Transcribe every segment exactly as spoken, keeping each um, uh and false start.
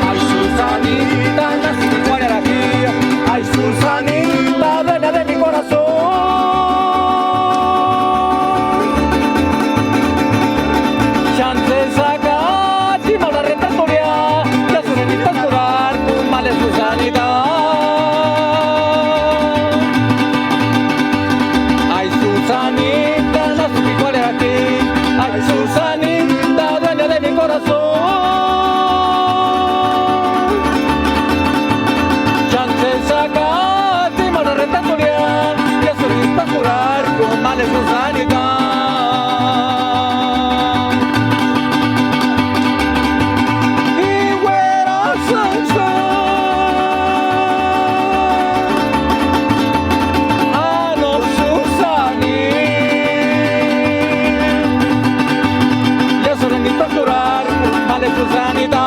Ay, Susanita, nace mi corazón. Ay, Susanita, dueña de mi corazón. Chance saca, chima la reta turia, ya Susanita curar, tu male Susanita. Ay, Susanita, nace mi corazón. Ay, Susanita, dueña de mi corazón. Chance saca, chima la reta turia, ya Susanita curar, tu male Susanita. Y güera Susanita. Ah, no, Susani. Ya Susanita curar, male Susanita.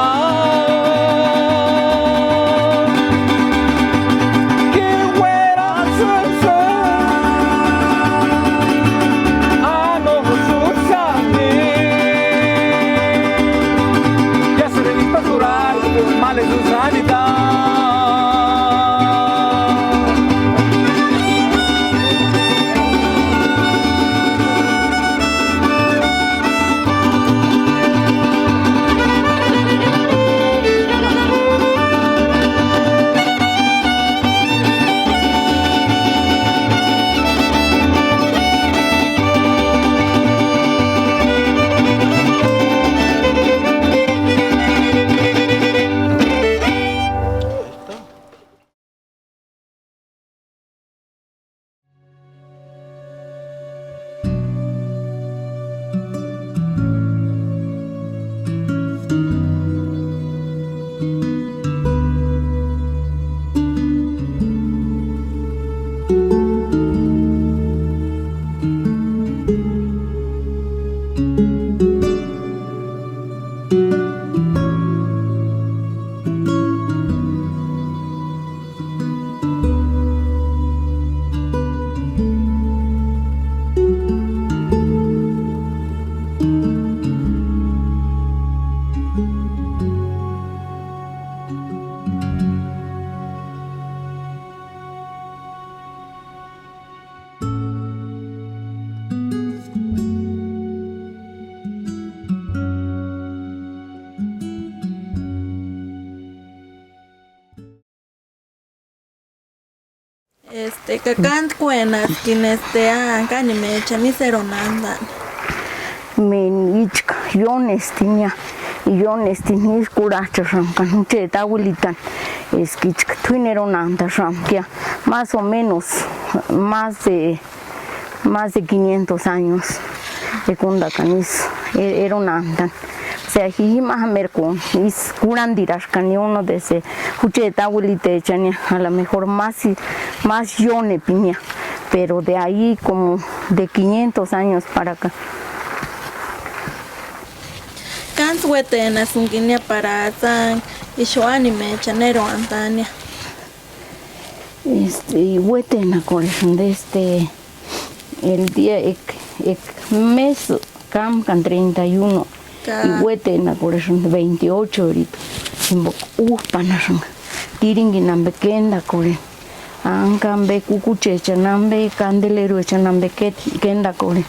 Este, ka kántkuenaskini, este, a, ka animechani ísï eronantani. Meni íchka iónestini, iónestini ísï kurhach'axamkani jucheti auelitani, eska íchka t'uíni eronantaxamkia, más o menos, más de, más de quinientos años, ekontakani ísï e-, eronantani. O sea, ji-, jima jámerkuni ísï kurhantiraxkani uno desde jucheti auelitechani, a lo mejor más, más iónepini, pero de ahí como de quinientos años para acá. Kántskua uétenasïnkinia para tsánku ixu animechani eroantania. Este, uétenakorhesïnti, este, el día ek, ek mes kámkani treinta y uno, ka- y uétenakorhesïnti veintiocho erita, jimboka újpanasïnka tirinkuni ampe kéntakorheni, ánka ampe, kukuchechani ampe, kanteleruechani ampe ke-, kéntakorheni,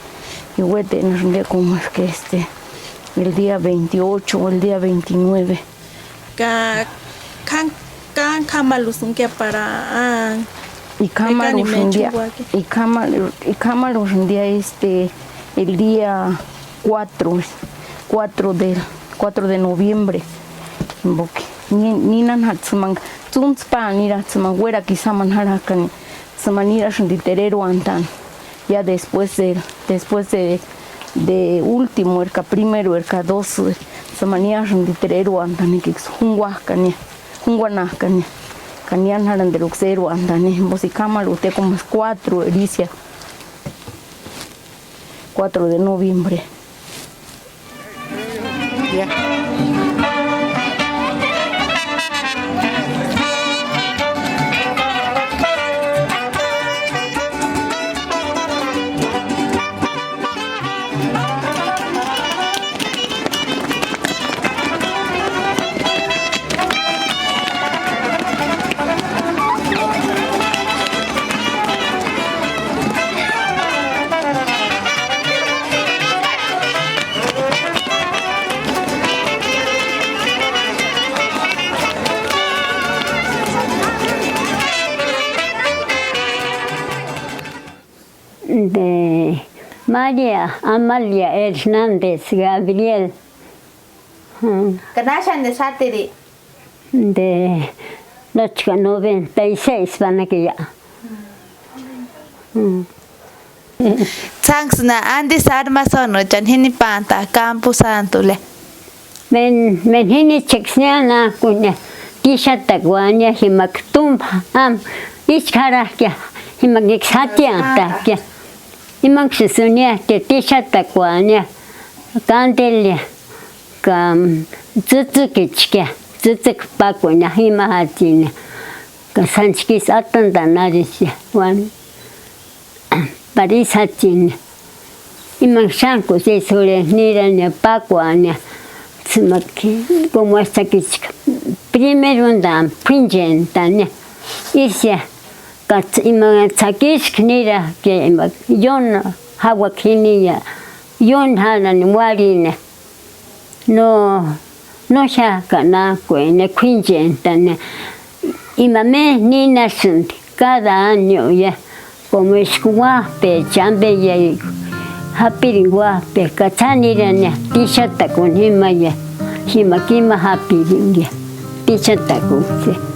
y uétenasïnti como es que, este, el día veintiocho o el día veintinueve. Ka, k'an-, k'an-, k'amalusïnkia para, a, y k'amalusïntia, y k'ama-, y k'amalusïntia, este, el día cuatro, cuatro de, cuatro de noviembre, jimboka ni-, ninani jatsimani, tsúntspaani nirani tsimani uérakua ixamani jarhakani, tsimani nirasïnti tereruantani. Ya después de, después de, de último, erka primero, erka dos, tsimani niásïnti tereruantani, eska junkak'ani, junkuanak'ani, ka niáni jarhanteruksï eruantani, jimposï k'amarhutia como cuatro erisia, cuatro de noviembre. De María Amalia Hernández Gabriel. Ka náxani exatiri? De, nóchka noventa y seis panakia. Tsánksïna, antisï armasonuchani jinipantaa campo santolia? Meni, meni jinicheksï niánaakunia, tíxatakuania, jimaka túmpa jáma ísku jarhakia, jimaka enkaksï jatiantakia. Imanksïsï úniatia tíxatakuania, kantelia, ka tsïtsïkichkia, tsîtsïki pákuenia jima jatsinia, ka sáni chkísï atantani arisia, uani, pari ísï jatsinia. Imanksï xántkusï ísï jurhentani nirania, pákuania, tsimaki, como hasta que primerontani k'uínchentania, ísï ya, ka tsï-, ima tsakisïki nirakia, ima ióni jauaka jiniya, ióni jánhani uarhinia. No, no jiák'ani nák'ueni, k'uínchentani. Ima méni nínasïnti cada año ya, como eska uájpecha ampe ya, japiringa uájpeka, tsánirania tíxatakuni jima ya, jimaka ima japiringa ya, tíxatakuksï.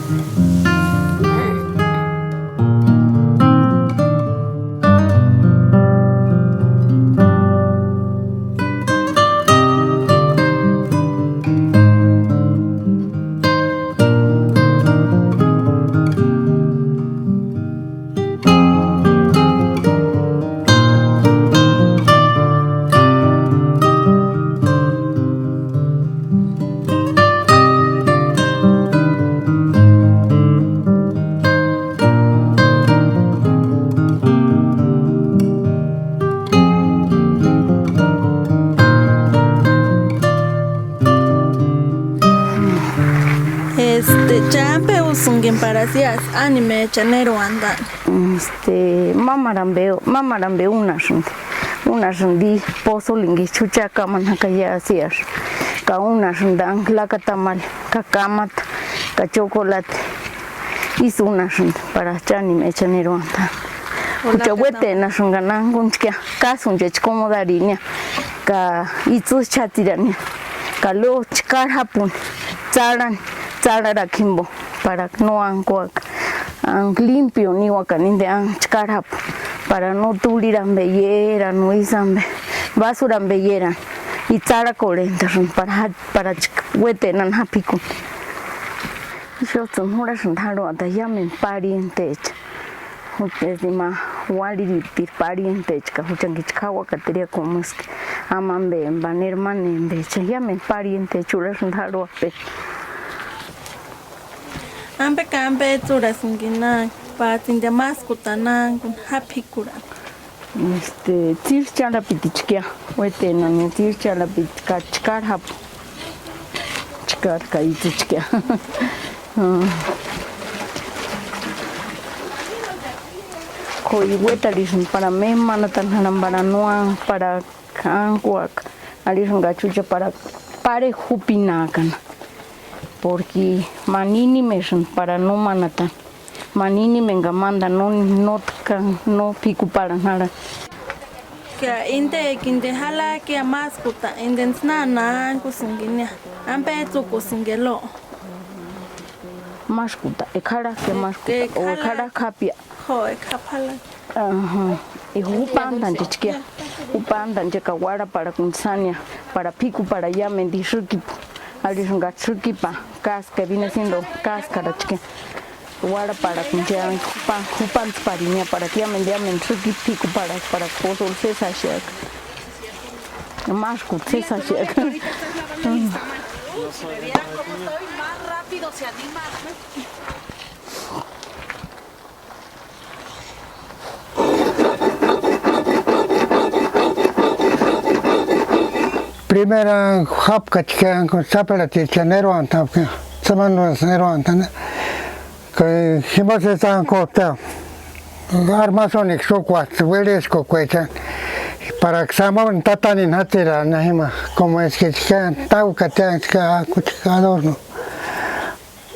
Este, cha ampe úsïnki para síasï ánimechani eruantani? Este, mámaru ampe, mámaru ampe únhasïnti, únhasïnti pozoleniksï, jucha kamani jaka ya síasï, ka únhasïnti anklaka tamali, ka kamata, ka chokolate, Ísï únhasïnti para cháni imecha neruantani. Jucha uétenasïnka nánkuni chkia, kásunchecha komodarini, ka itsïxatiraani, ka luego chkári jápuni tsarhani, tsarharakua jimpo, para no ánkuaka, ánku límpio niuakani inte ánku chkári jápu, para no turhirani ampe iérani, no ísï ampe basura ampe iérani, i tsarhakorhentasïnti para ja-, para chka uétenani ja p'ikuni. Ixuts'ïni jurhasïnti jarhuata iámentu parientecha, jucheti ima uarhiriptiri parientecha ka juchankicha jauaka tiriakuamuski, amampe, pana ermanempecha iámentu parientecha jurhasïnti jarhuap'e. Ampe ka ampe ts'urhasïnki nánkpa, tsïntia máskutani nánkuni ja p'ikurhani. Este, tsíri chárhapitichkia, uétenani tsíri chárhapiti ka chkári jápu. Chkári ka itsï chkia. K'o uétarhisïnti para mémanatani jarhani para no ánku, para ánkuaka, arhisïnka jucha para páreju jupinaakani. Porque ma nínimesïnti para no manatani, ma nínime enka mántani no, nótki no p'ikuparhani jarhani. Ka inte, ka inte jalak'ia máskuta, intentsï náni ánkusïnkinia, ampe ets'ïkusinki elo. Máskuta, eka jalak'ia máskuta, o eka jalak'a jápia. Jo, eka jalak'a. Ajá. I jupantanchechkia, jupantancheka uarhaparhakuni sánia, para p'ikuparha iámentu sïkipu, arhisïnka sïkipa, káska, viene siendo káskarachkia. Uarhaparhakuni jupa, jupantsïparinia, para iámentu, iámentu sïkipu p'ikuparhaka, para k'ósï sési jaxeaka. Máskuta sési jaxeaka. Primero jápkachkia, sáperatecha neruantapkia, tsimani neruantani, ka jima sési ánkuapkia, armasonekua úkuaspti uérheskukuechani, para que samani tatanini játseraani jima, como es que táukatia, ka adorno.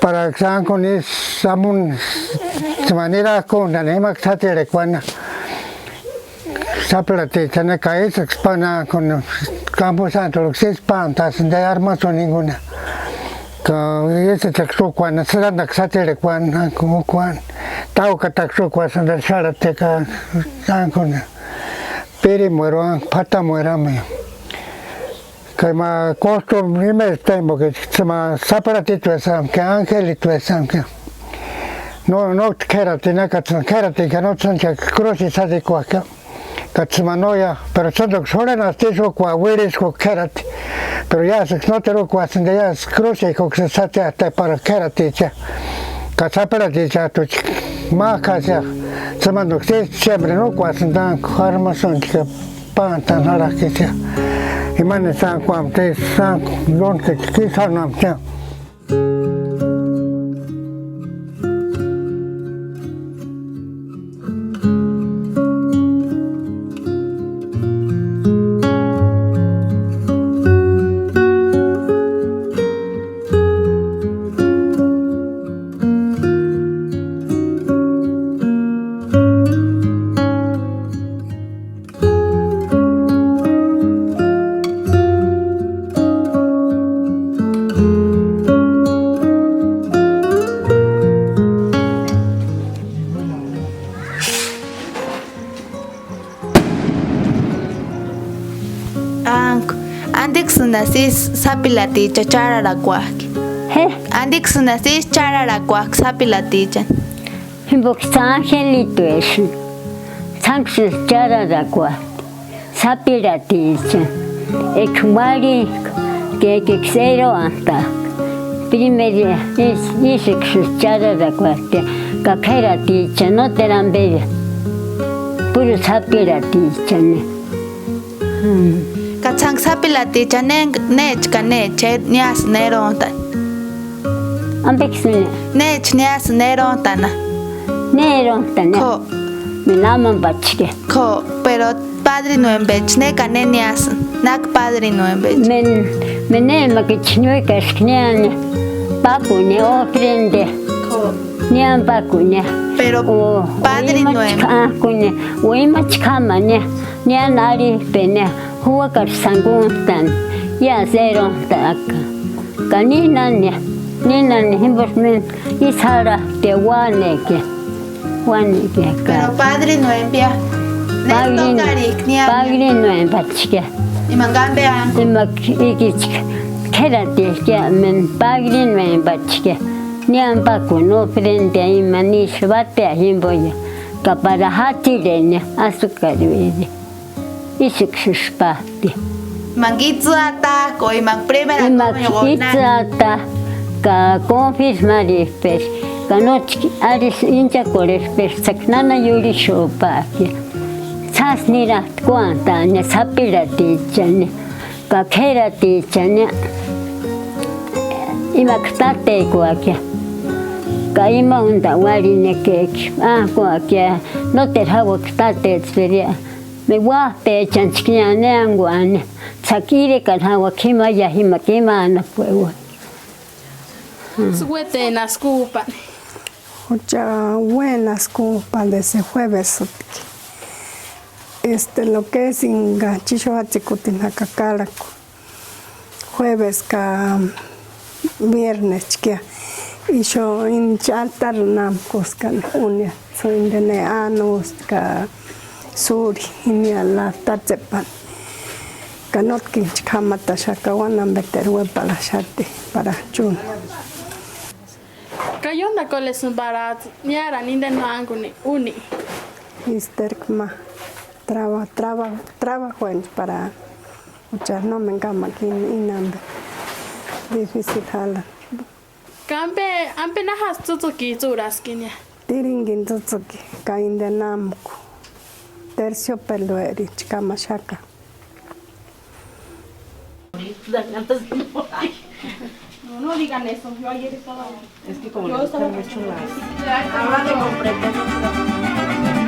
Para que sánkuni samuni, tsimani nirak'untani, imaksï játserakuani, sáperatichani ka ísïksï páni nánkuni, campo santoruksï ísï pántasïnti armasonikuani, ka ísïchaksï úkuani, sïrantaksï játserakuani, nánkuni úkuani, táukataksï úkuasïnti xárhati ka nánkuni, pírimueri, p'atamueri ambe. Ka ima costumbre imeri témbokichkitsï ma saperatituesï jámkia, angelituesï jámkia. No, nóksï k'érati, nákats'ïni k'ératicha nóts'ïni k'úrusi sádikuakia. Ka tsïma nóia, pero sánteruksï jurhenasti ísï úkua uérheskuku k'érati. Pero iásïksï nóteru úkuasïnti, iásïksï k'úrusikuksï sátiati para k'ératicha. Ka saperatichajtuchi mák'u jásïa, tsïmantuksï ísï siempre no úkuasïnti tánkua armasonchka. Pántani jarhak'isïa, imani sántku amte, sántku ióntkecha ísï jánamtia. Ánku, ¿antiksïnasï ísï sapilaticha chárharakuak'i? ¿Je? ¿Antiksïnasï ísï chárharakuak'i sapilatichani? Jimboksï angelituesï, tsánksïsï chárharakuat'i, sapiraticha, eka uarhik'a, ka ekaksï eroantak'a, primero ísï, ísïksïsï chárharakuat'ia, ka k'ératicha nóteru amberi, púru sapiratichani. Ka tsánksï sapilaticha ne, necha ka necha niásïni erontani? ¿Ambeksïni? ¿Necha niásïni erontani? ¿Ne erontani? K'o. Meni amambachke. K'o, pero padrinuembecha ne ka ne niásïni, nákua padrinuembecha. Meni, meni némakichi niuekaska niáni, pápuni ofrende. K'o. Ni ampakunia. Pero o, padre o ima Noemi. Chk'akunia, o ima chk'amania, niáni arhip'enia, juákaru sankuntani, iásï eront'a'aka. Ka nínania, nínania jimpoksï méni ísï jarhap'ia uánek'ia, uánek'ia ka. Pero padre Noemi, ¿néni tókarik'i niáni? Padre Noemi p'atchkia. Imani kampe ánku. Ima ikichka, k'ératichkia méni padre Noemi p'atchkia. Ni ampakuni ofrenda imani ísï uáp'ea jimpoia, ka para játirhenia asïkarhueri. Ísïksï p'at'i. Imani itsïatak'a o imani primera comunión o nani. Itsïata ka konfirmarip'eri, ka nótki arhisï inchakorhesp'eri, sáki nana iurhixup'akia. Tsásï nirantkuant'a'ania sapirhatichani ka k'ératichani, imaksï tátekuakia. Ka ima úntani uarhini ekeksï ánkuakia, nóteru jáuaka tátetsperia, me uáp'echani chkíni neánkuani, sáki irekani jáuaka jimaia, jimaki ima anapueuaka. Suetenaskuup'ani. Jucha uénaskuup'ani desde juevesïtki. Este, lo que es enka chixu játsikutini jaka kárhaku, jueves ka viernes chkia, ixu incha altar námkuskani únia, tsïndeni anustka súri jimia altar tsepani. Ka nótkinchka jámataxaka, uanampeteru uéparhaxati para chúni. ¿Ka ióntakorhesïni para niárani inteni no ánkuni úni? Ísterku ma traba, traba, trabajueni para juchari nómeni kámaka íni ampe difísili jálani. ¿Ka ampe, ampe na jásï tsútsukits'ï úraskinia? Tirinkini tsútsuki ka inteni námku, terciopeloeri chkamaxaka. No, no digan eso, yo ayer estaba... Es que como le gustan mucho las... Ahora te compré cosas.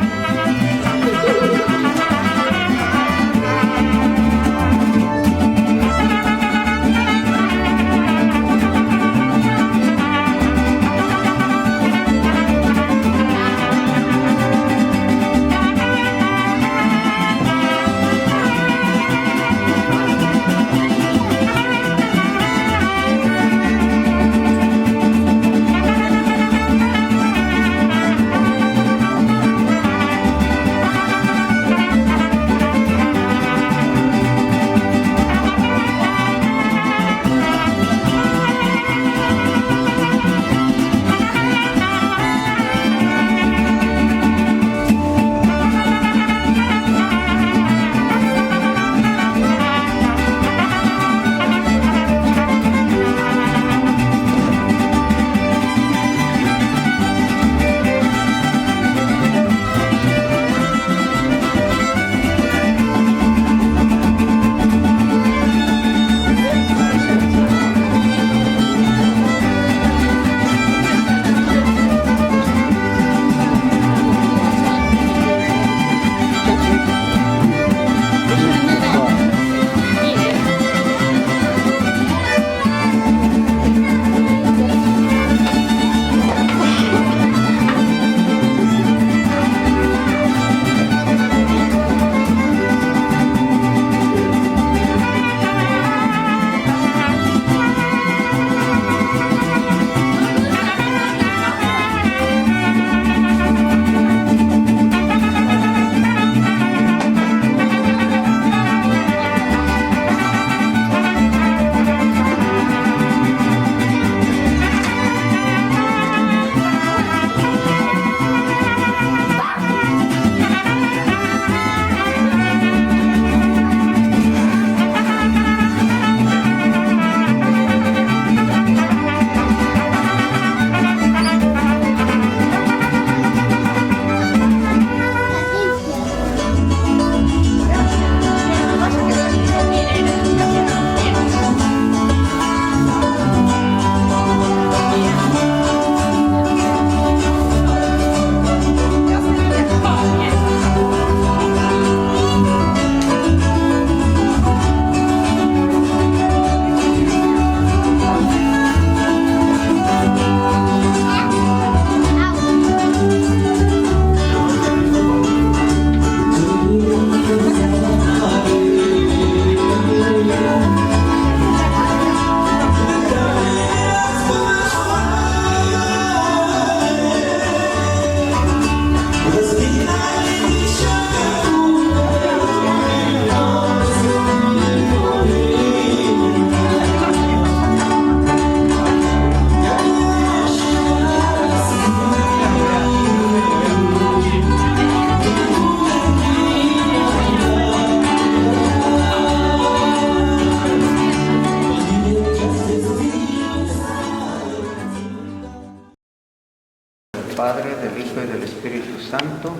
Padre, del Hijo y del Espíritu Santo.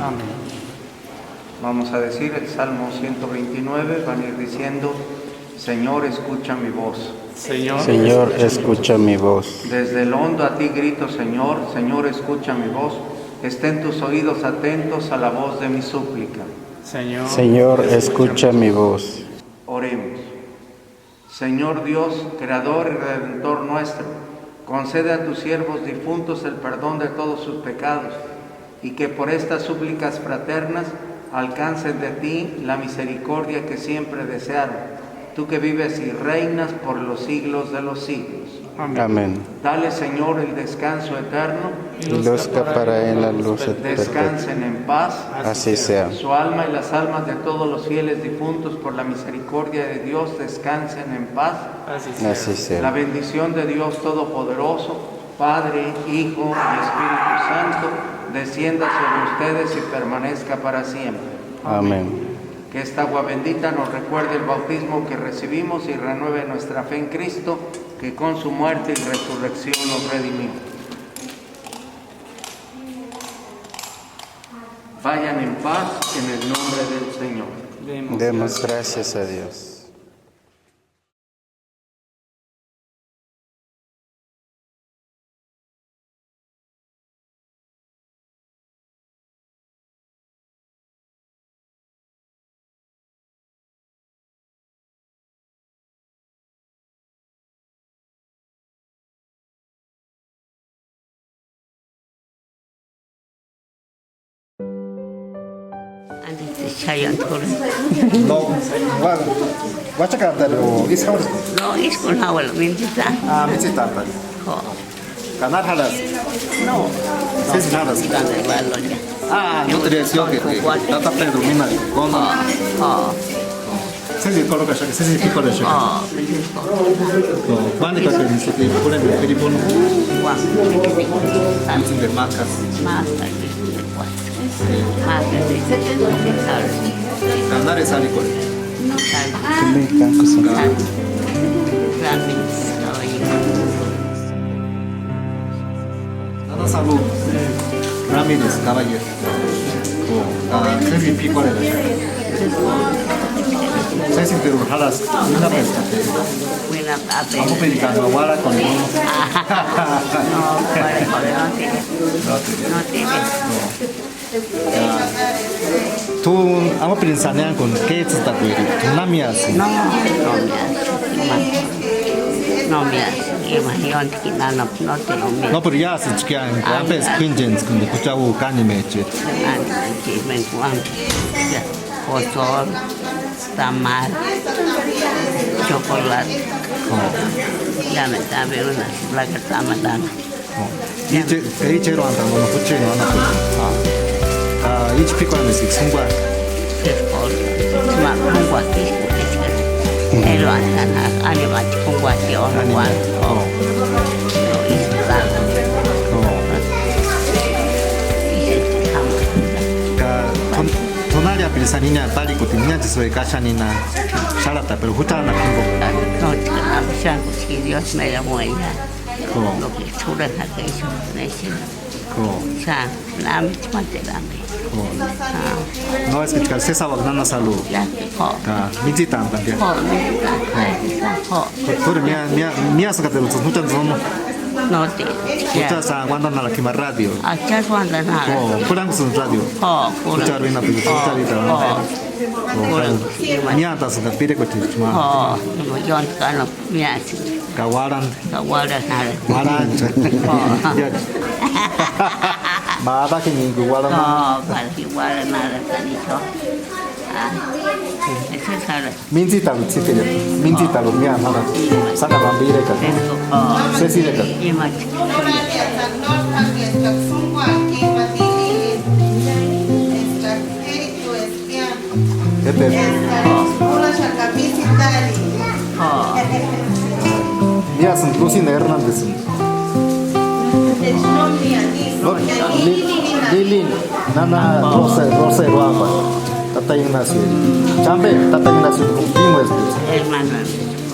Amén. Vamos a decir el Salmo ciento veintinueve, van a ir diciendo: "Señor, escucha mi voz". Señor, escucha mi voz. Desde el hondo a ti grito, Señor, Señor, escucha mi voz. Estén tus oídos atentos a la voz de mi súplica. Señor, Señor, escucha mi voz. Oremos. Señor Dios, creador y redentor nuestro, concede a tus siervos difuntos el perdón de todos sus pecados, y que por estas súplicas fraternas alcancen de ti la misericordia que siempre desearon, tú que vives y reinas por los siglos de los siglos. Amén. Dale, Señor, el descanso eterno. Y luzca para él la luz perpetua. Descansen en paz. Así sea. Su alma y las almas de todos los fieles difuntos, por la misericordia de Dios, descansen en paz. Así sea. Así sea. La bendición de Dios Todopoderoso, Padre, Hijo y Espíritu Santo, descienda sobre ustedes y permanezca para siempre. Amén. Que esta agua bendita nos recuerde el bautismo que recibimos y renueve nuestra fe en Cristo, que con su muerte y resurrección nos redimió. Vayan en paz en el nombre del Señor. Demos gracias a Dios. Antes de Chayantora. No, wa-, wachakantaru, isï jauras. No, isï k'uini jauara, mintsita. Ah, mintsita. Ho. Ka nári jarhaski? No. Sési jarhaski? Ah, no te digas yo que, que tata Pedro mina, ¿cómo? Ho, ho. Sési k'orhok'axaka, sési p'ikuarhexaka. Ho, sési k'orhok'axaka. Ho, ¿cuándo te dices que pone el teléfono? Juan. Entonces, de marcas. Marcas, de Juan. Marcas, de Juan. Ka nári sali k'orhe? No sali. Ka. Ka. Nana Salud Ramírez Caballero. Ka, sési p'ikuarheraxaka. Sési pero jarhaski, uinhapentsï ka. Uinhapentsï. Amoperi ka ma uarhakuni. No, uarhakuni, no tiene. No tiene. No. Ka, t'u amaperini saneankuni kéts'ïtakueri, t'u na miasïnki. No, no miasïnki, ima, no miasïnki, ima, ióntki nana, no te lo miasïnki. No, pero iásïntskia, ampe k'uínchentskuni jucha úkua ánimecheri. Ánimecheri, me encuentro. Pozol, tamal, chocolate. Oh. Ya me está ver una placa tamal. Oh. Iche, ka icheruantani no jucheni anapu. Ah. Ka ichi p'ikuarhesïnga sumpa. P'ikua. Ma p'ikua. Eruantani, ani ma p'ikua. Oh. Oh. Ka t'u nári apiri sani niña, tárikutini niña tsisï ueka xani na xarhata, pero juchani anapu jimpo. No, chka, no, xáni, si Dios me la mueya. Ko. Lo que chura na que eso, me dice. Ko. Sa, la mi chma te la mi. Ko. Ah. No, es que chka, sesi auaka nana Salud. Ya, ko. Ka, mintsitantani ya. Ko, mintsitantani. Ko. Ko. T'úri mia, mia, miasïnga te lo tsüs, juchani tsüs, no. No te. Jucha sa, uandanharaka jima radio. Acha uandanharaka. Ko, kurhangukusïnti radio. Ko, kurhangu. Juchari uinhapiringa, ko, juchari ita. Ko. Ko, kurhangu. Miantasïnga ka pirekuachi ma. Ko, no, yo no, no, miasïnga. Ka uarhanta. Ka uarhanharaka. Uarhanta. Ko. Ya. Ma adakini uarhanta. Ko, para que uarhanharaka, dicho. Ah, eso es ahora. Mintsitaru tsïkiri, mintsitaru miani jara. Sákani ampe irekata. Sesi irekata. Tete. Miasïnti Lucina Hernández. No, Li-, Lili, nana Rosa, Rosa Eruapa. Tata Ignacio. Chambe, tata Ignacio, primo este. Hermano.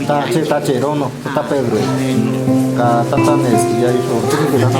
Ta che, ta che, Rono, tata Pedro. Ka tata Nes, ya hijo, ¿qué se llama?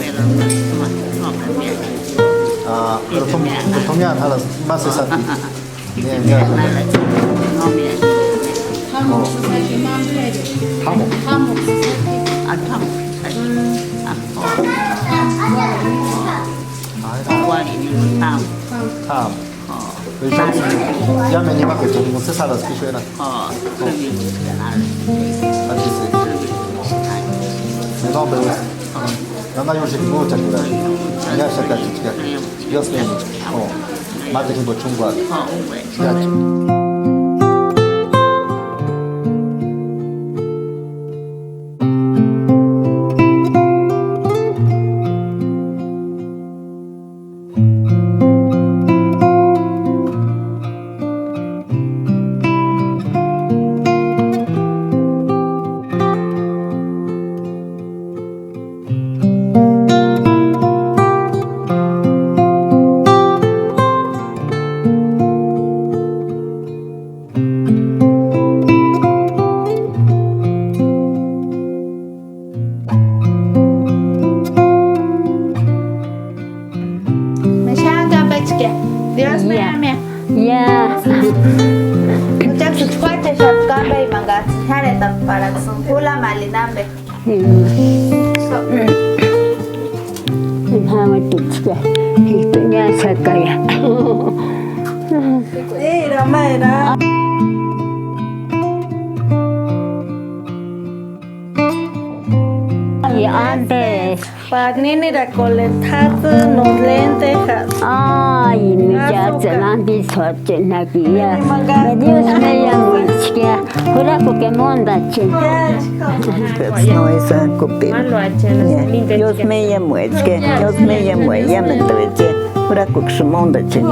pero no, no, no, no, no. Ah, pero ¿cómo, pero cómo ya, nada más es a ti? Bien, bien. No, bien. Tamo. Tamo. Ah, tamo. Ah, oh. Ay, ah. Tamo. Tamo. Oh. Pero yo ya me anima que tú no se sabes qué suena. Oh, sí, sí. Así sí. Mi nombre es Nana Yurjik, muchas gracias. Ya se te chica. Dios mío. Oh, más de tiempo chungo. Oh, bueno. Ya. Me xáni ambekskia. Dios me Ya. Ame. Ya. Muchaksï juáchexapka ambe imani ka xáretaparakasïnti Julamalini ambe. Jauetitska. Jitu ñáxakaia. Era, maera. Ay, antes. Pagninirakole thatsü nos lentejas. Ay, mi yátsïni antes suatse nakia. Me Dios me ya muichkia. Juraku ke mondachin. No es a copia. Dios me ya muichkia. Dios me ya muichkia. Juraku ke mondachin.